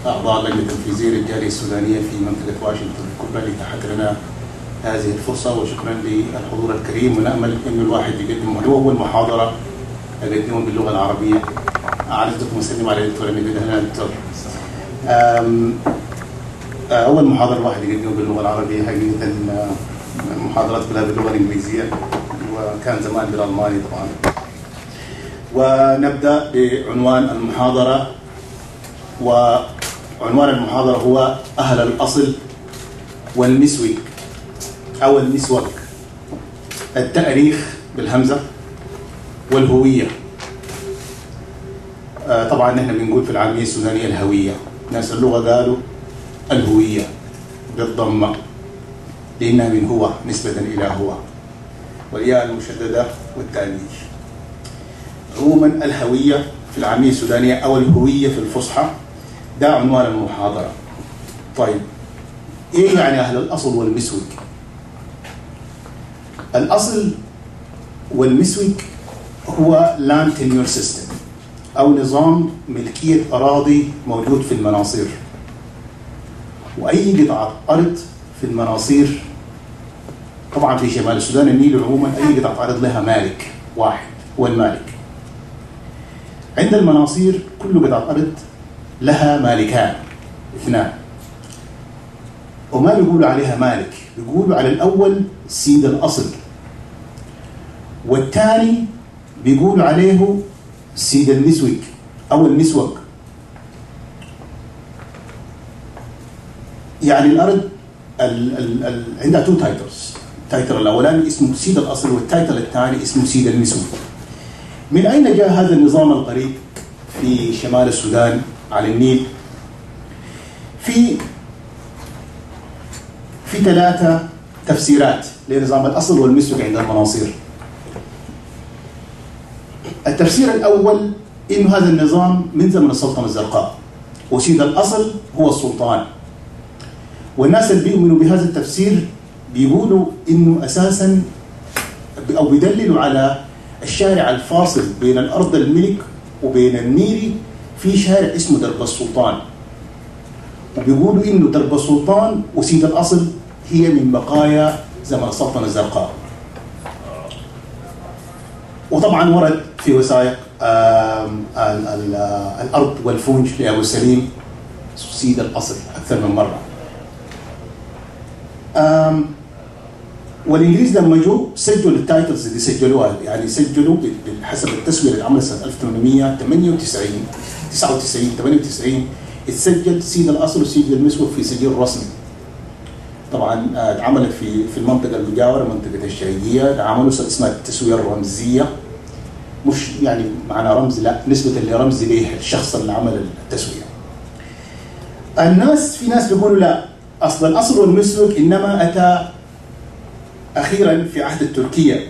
أعضاء اللجنة التنفيذية للجالية السودانية في منطقة واشنطن الكبرى لإتاحة لنا هذه الفرصة، وشكرا للحضور الكريم. ونأمل أن الواحد يقدم أول محاضرة أقدمها باللغة العربية. أعرفكم وأسلم على الدكتور نبيل. أهلا دكتور. أول محاضرة الواحد يقدمها باللغة العربية، حقيقة المحاضرات كلها باللغة الإنجليزية، وكان زمان بالألماني طبعا. ونبدأ بعنوان المحاضرة، وعنوان المحاضرة هو أهل الأصل والمسوك أو المسوك، التأريخ بالهمزة والهوية. طبعا نحن بنقول في العامية السودانية الهوية، ناس اللغة قالوا الهوية بالضمة لأنها من هو نسبة إلى هو، والياء المشددة والتأنيث. عموما الهوية في العامية السودانية أو الهوية في الفصحى، ده عنوان المحاضرة. طيب إيه يعني أهل الأصل والمسوك؟ الأصل والمسوك هو land tenure system أو نظام ملكية أراضي موجود في المناصير، وأي قطعة أرض في المناصير طبعا في شمال السودان النيل عموما أي قطعة أرض لها مالك واحد هو المالك. عند المناصير كل قطعة أرض لها مالكان اثنان، وما بيقولوا عليها مالك، بيقولوا على الأول سيد الأصل، والثاني بيقولوا عليه سيد المسوك أو المسوك. يعني الأرض عندها two titles، ال title الأولاني اسمه سيد الأصل، وال title الثاني اسمه سيد المسوك. من أين جاء هذا النظام الغريب في شمال السودان على النيل؟ في ثلاثة تفسيرات لنظام الأصل والمسوك عند المناصير. التفسير الأول إنه هذا النظام من زمن السلطنة الزرقاء، وسيد الأصل هو السلطان. والناس اللي بيؤمنوا بهذا التفسير بيقولوا إنه أساساً أو بيدللوا على الشارع الفاصل بين الأرض الملك وبين النيري، في شارع اسمه درب السلطان، وبيقولوا إنه درب السلطان وسيد الأصل هي من بقايا زمن السلطنة الزرقاء. وطبعا ورد في وثائق الأرض والفونج لأبو سليم سيد الأصل أكثر من مرة. والإنجليز لما جو سجلوا ال titles اللي سجلوها، يعني سجلوا حسب التسوية اللي عملت سنة 1898 99 98 اتسجل سيد الأصل وسيد المسوك في سجل رسمي. طبعا اتعملت في المنطقة المجاورة، منطقة الشرقية، عملوا اسمها التسوية الرمزية، مش يعني معنى رمز، لا، نسبة لرمز ليه الشخص اللي عمل التسوية. الناس في ناس بيقولوا لا، أصل الأصل والمسوك إنما أتى أخيرا في عهد التركية،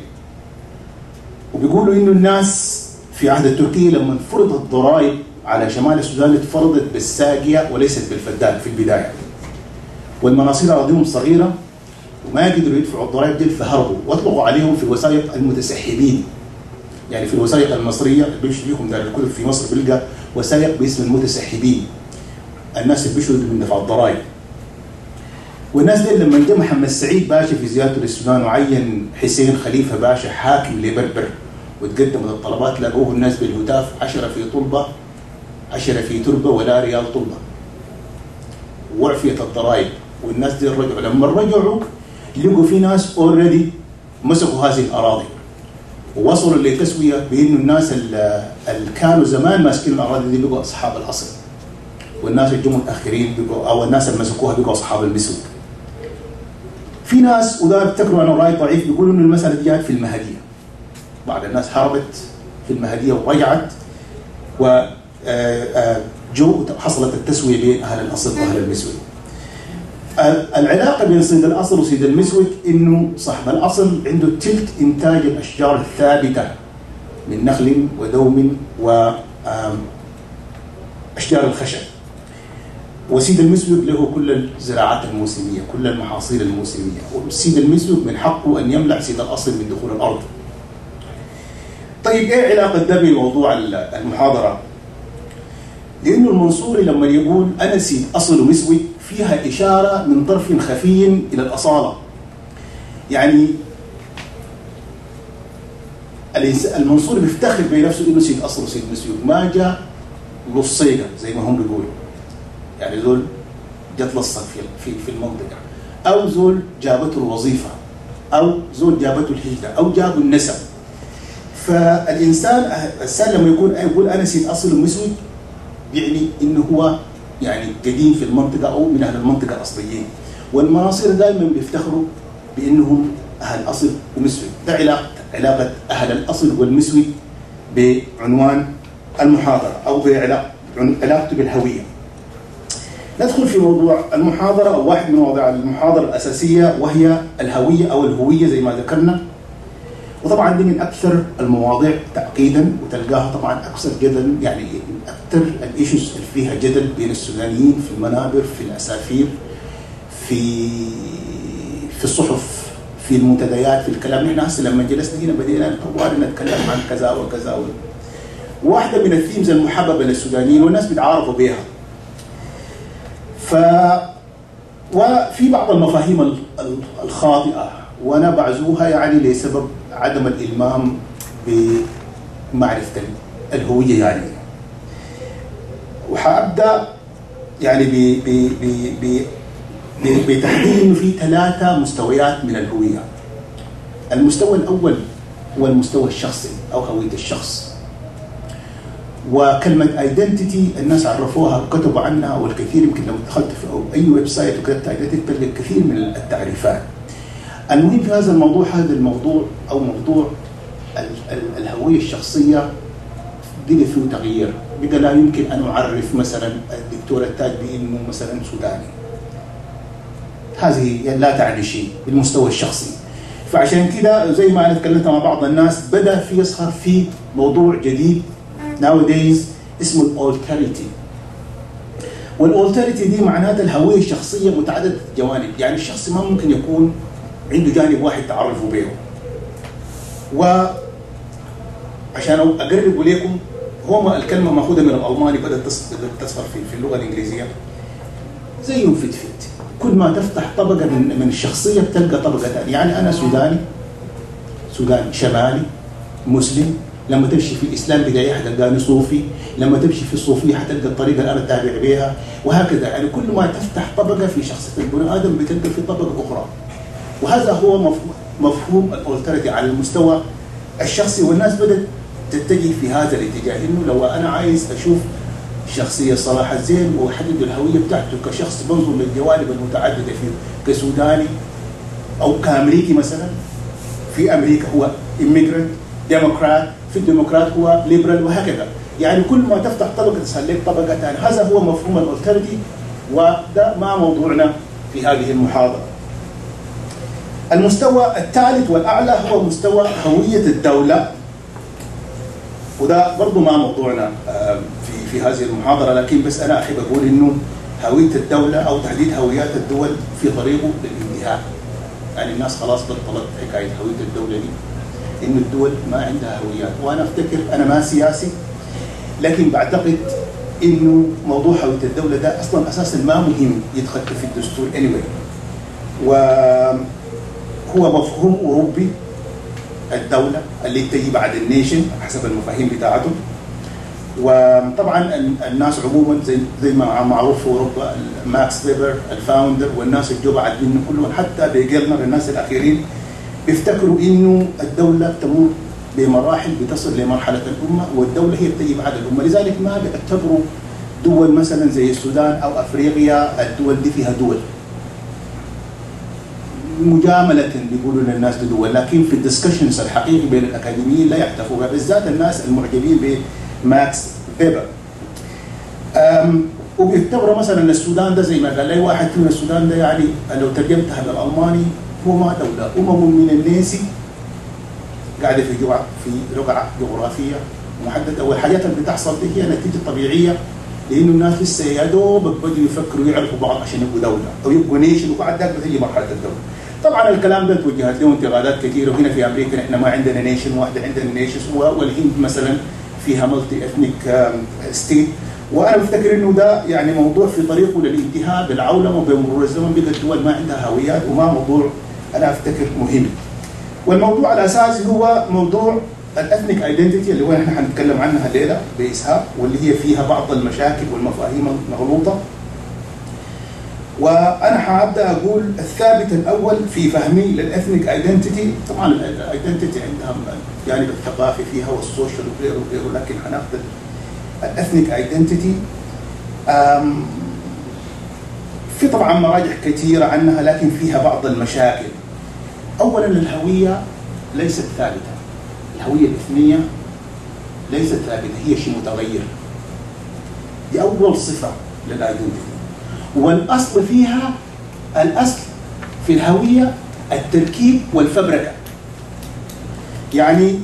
وبيقولوا إنه الناس في عهد التركية لما فرضت الضرائب على شمال السودان اتفرضت بالساقية وليست بالفدان في البداية، والمناصير أراضيهم صغيرة وما قدروا يدفعوا الضرائب دي فهربوا، واطلقوا عليهم في الوثائق المتسحبين. يعني في الوثائق المصرية اللي بيمشي فيكم دار الكتب في مصر بيلقى وثائق باسم المتسحبين، الناس اللي بيشردوا من دفع الضرائب. والناس دي لما جاء محمد سعيد باشا في زيارته للسودان وعين حسين خليفة باشا حاكم لبربر، وتقدمت الطلبات، لقوه الناس بالهتاف 10 في طلبه 10 في تربه ولا ريال طلبه، وعفيت الضرائب. والناس دي رجعوا، لما رجعوا لقوا في ناس already مسكوا هذه الاراضي، ووصلوا لتسوية بانه الناس اللي كانوا زمان ماسكين الاراضي دي بقوا اصحاب الاصل، والناس اللي جو متاخرين بقوا، او الناس اللي مسكوها بقوا اصحاب المسوك. في ناس، وده بتكروا انا راي ضعيف، بيقولوا انه المسالة دي جات في المهدية. بعض الناس هربت في المهدية ورجعت، و جو حصلت التسوية بين اهل الاصل واهل المسوك. العلاقة بين سيد الاصل وسيد المسوك انه صاحب الاصل عنده تلت انتاج الاشجار الثابتة من نخل ودوم واشجار الخشب، وسيد المسوك له كل الزراعات الموسمية، كل المحاصيل الموسمية، وسيد المسوك من حقه ان يمنع سيد الاصل من دخول الارض. طيب ايه علاقة ده بموضوع المحاضرة؟ لانه المنصوري لما يقول انا سيد اصل ومسوق فيها اشارة من طرف خفي الى الاصالة. يعني المنصوري بيفتخر بنفسه انه سيد اصل وسيد مسوق، ما جاء لصيقه زي ما هم بيقولوا. يعني زول جت لصق في المنطقة، او زول جابته الوظيفة، او زول جابته الهجرة، او جابوا النسب. فالانسان لما يقول انا سيد اصل ومسوق يعني انه هو يعني قديم في المنطقة او من اهل المنطقة الاصليين. والمناصير دائما بيفتخروا بانهم اهل اصل ومسوق. ده علاقة اهل الاصل والمسوق بعنوان المحاضرة او بعلاقته بالهوية. ندخل في موضوع المحاضرة او واحد من مواضيع المحاضرة الاساسية، وهي الهوية او الهوية زي ما ذكرنا. وطبعا دي من اكثر المواضيع تعقيدا، وتلقاها طبعا اكثر جدلا، يعني من اكثر ال issues اللي فيها جدل بين السودانيين في المنابر، في الاسافير، في الصحف، في المنتديات، في الكلام. نحن هسه لما جلسنا هنا بدينا طوال نتكلم عن كذا وكذا. واحدة من ال themes المحببة للسودانيين والناس بيتعارفوا بها. وفي بعض المفاهيم الخاطئة، وانا بعزوها يعني لسبب عدم الالمام بمعرفة الهوية يعني. وحابدا يعني ب ب ب ب بتحديد انه في 3 مستويات من الهوية. المستوى الاول هو المستوى الشخصي او هوية الشخص. وكلمه identity الناس عرفوها وكتبوا عنها، والكثير يمكن لو دخلت في اي website وكتبت identity تلقى الكثير من التعريفات. المهم في هذا الموضوع، هذا الموضوع او موضوع الهوية الشخصية بقى فيه تغيير. بقى لا يمكن ان اعرف مثلا الدكتور التاج بانه مثلا سوداني. هذه لا تعني شيء بالمستوى الشخصي. فعشان كده زي ما انا تكلمت مع بعض الناس، بدا في يظهر في موضوع جديد nowadays اسمه ال alterity. وال alterity دي معناتها الهوية الشخصية متعددة الجوانب، يعني الشخص ما ممكن يكون عنده جانب واحد تعرفوا به. وعشان اقرب لكم، هو الكلمة ماخوذة من الالماني، بدات تظهر في اللغة الانجليزية. زي فتفت، كل ما تفتح طبقه من الشخصية بتلقى طبقه ثانية. يعني انا سوداني، سوداني شمالي مسلم، لما تمشي في الاسلام بداية حتلقاني صوفي، لما تمشي في الصوفية حتلقى الطريقة اللي انا تابع بها، وهكذا. يعني كل ما تفتح طبقه في شخصية البني ادم بتلقى في طبقه اخرى. وهذا هو مفهوم ال alterity على المستوى الشخصي. والناس بدات تتجه في هذا الاتجاه، انه لو انا عايز اشوف شخصية صلاح الزين واحدد الهوية بتاعته كشخص بنظر للجوانب المتعددة فيه كسوداني او كامريكي مثلا. في امريكا هو immigrant، ديمقراط، في الديمقراط هو liberal، وهكذا. يعني كل ما تفتح طبقه تسهل لك طبقه ثانية. هذا هو مفهوم ال alterity، وده ما موضوعنا في هذه المحاضرة. المستوى الثالث والاعلى هو مستوى هوية الدولة، وده برضه ما موضوعنا في هذه المحاضرة، لكن بس انا احب اقول انه هوية الدولة او تحديد هويات الدول في طريقه للانتهاء. يعني الناس خلاص بطلت حكاية هوية الدولة دي، انه الدول ما عندها هويات. وانا افتكر، انا ما سياسي، لكن بعتقد انه موضوع هوية الدولة ده اصلا اساسا ما مهم يدخل في الدستور anyway. وهو مفهوم اوروبي، الدولة اللي تجي بعد ال nation حسب المفاهيم بتاعته. وطبعا الناس عموما زي ما معروف في اوروبا، ماكس فيبر ال founder والناس اللي جو بعد منه كلهم، حتى بيجلنر الناس الاخيرين، بيفتكروا انه الدولة بتمر بمراحل بتصل لمرحلة الامة، والدولة هي بتجي بعد الامة. لذلك ما بيعتبروا دول مثلا زي السودان او افريقيا الدول دي فيها دول. مجاملة بيقولوا للناس دي دول، لكن في ال discussions الحقيقي بين الاكاديميين لا يعترفوا، بالذات الناس المعجبين بماكس فيبر. وبيعتبروا مثلا السودان ده زي ما قال لي واحد فيهم، السودان ده يعني لو ترجمتها بالالماني هو ما دولة، امم من الناس قاعدة في رقعه جغرافية محددة، والحاجات اللي بتحصل دي هي نتيجة طبيعية لانه الناس لسه يا دوبك بدوا يفكروا يعرفوا بعض عشان يبقوا دولة او يبقوا nation، وبعد ذاك بتجي مرحلة الدولة. طبعا الكلام ده توجهت له انتقادات كثيرة، وهنا في امريكا نحن ما عندنا nation واحدة، عندنا nations، والهند مثلا فيها multi ethnic state، وانا بفتكر انه ده يعني موضوع في طريقه للانتهاء بالعولمه وبمرور الزمن، بقت الدول ما عندها هويات، وما موضوع انا افتكر مهم. والموضوع الاساسي هو موضوع ال ethnic identity اللي هو احنا حنتكلم عنها الليلة باسهاب، واللي هي فيها بعض المشاكل والمفاهيم المغلوطة. وانا حابدا اقول الثابت الاول في فهمي لل ethnic identity. طبعا ال identity عندها الجانب الثقافي فيها وال social وغيره وغيره، لكن حناخذ ال ethnic identity. في طبعا مراجع كثيرة عنها، لكن فيها بعض المشاكل. اولا، الهوية ليست ثابتة، الهوية الاثنيه ليست ثابته، هي شيء متغير. دي اول صفة لل identity. والاصل فيها، الاصل في الهوية التركيب والفبركه. يعني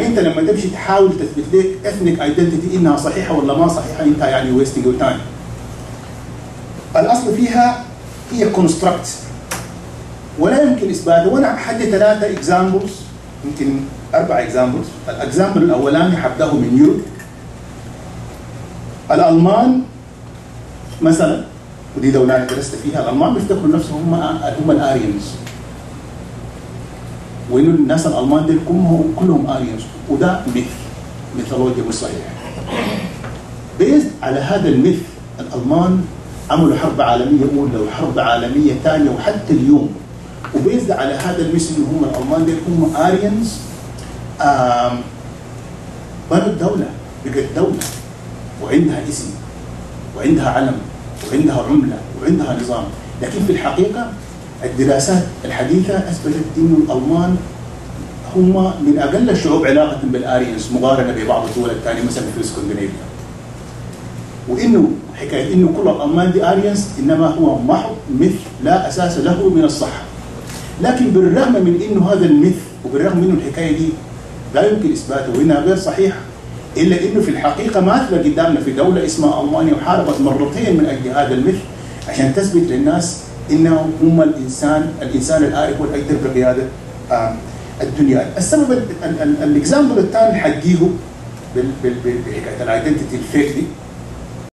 انت لما تمشي تحاول تثبت لك ethnic identity انها صحيحه ولا ما صحيحه، انت يعني wasting your time. الاصل فيها هي construct ولا يمكن اثباته. وانا حدي ثلاثة examples، يمكن اربع examples. ال example الاولاني حبداه من Europe، الالمان مثلا، ودي دولة انا درست فيها. الالمان بيفتكروا نفسهم هم ال Aryans، وانه الناس الالمان دي كلهم Aryans، وده myth، ميثولوجيا مش صحيح. based على هذا ال myth الالمان عملوا حرب عالمية اولى وحرب عالمية ثانية وحتى اليوم. و based على هذا ال myth انه هم الالمان دي هم Aryans، بنوا الدولة، بقت دولة وعندها اسم وعندها علم وعندها عمله وعندها نظام. لكن في الحقيقة الدراسات الحديثة اثبتت انه الالمان هم من اقل الشعوب علاقة بال Aryans مقارنة ببعض الدول الثانية، مثلا في اسكندنافيا. وانه حكاية انه كل الالمان دي Aryans انما هو محض myth لا اساس له من الصحة. لكن بالرغم من انه هذا ال myth وبالرغم من انه الحكاية دي لا يمكن اثباتها وانها غير صحيحه، الا انه في الحقيقة ماثله قدامنا في دولة اسمها المانيا، وحاربت مرتين من اجل هذا ال myth عشان تثبت للناس انه هم الانسان الاري هو الاقدر بقيادة الدنيا. السبب ال example الثاني حديه بحكاية ال identity ال fake دي.